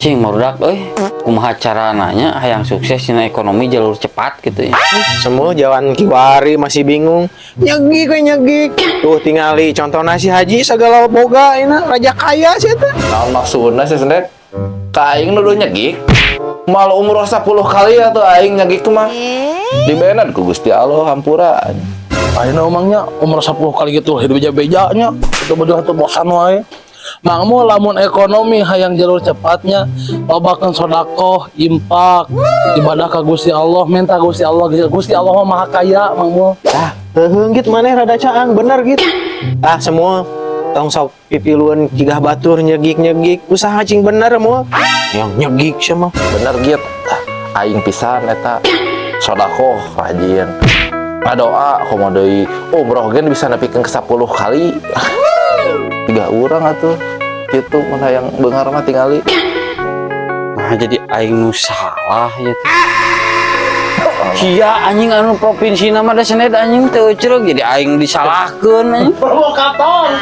Cing barudak euy, kumaha carana nya hayang sukses dina ekonomi jalur cepat gitu ya? Semua jalan kiwari masih bingung. Nyegik we nyegik. Tuh, tingali contohna si Haji, segala boga ini, raja kaya sih eta. Naon maksudna sih, Sendek? Ka aing nuduh nyegik? Mal umroh 10 kali atau aing nyegik mah. Dibenan ku Gusti Allah hampura. Ayeuna umangnya umur 10 kali gitu hidup beja-beja nya. Itu bodoh atuh, bosan wae. Mangmu lamun ekonomi hayang jalur cepatnya, lobakeun sodakoh, infak, ibadah ka Gusti Allah, minta Gusti Allah, Gusti Allah mah maha kaya, Mangmu. Ah, heuheung gitu maneh rada caang bener gitu. Ah, semua tong sok pipiluan jigah batur nyegik-nyegik, usaha cing bener moal. Yang nyegik sama. Bener gitu. Ah, aing pisan eta sodakoh rajin. Ngadoa komo deui umroh gen bisa nepikeun ke 10 kali. Tiga orang atuh. Gitu mun hayang beunghar mah tingali. Nah, jadi aing nu salah ya teh. Sia anjing anu provinsi nama da sened anjing teu euceureuh, jadi aing disalahkeun anjing. Provokator.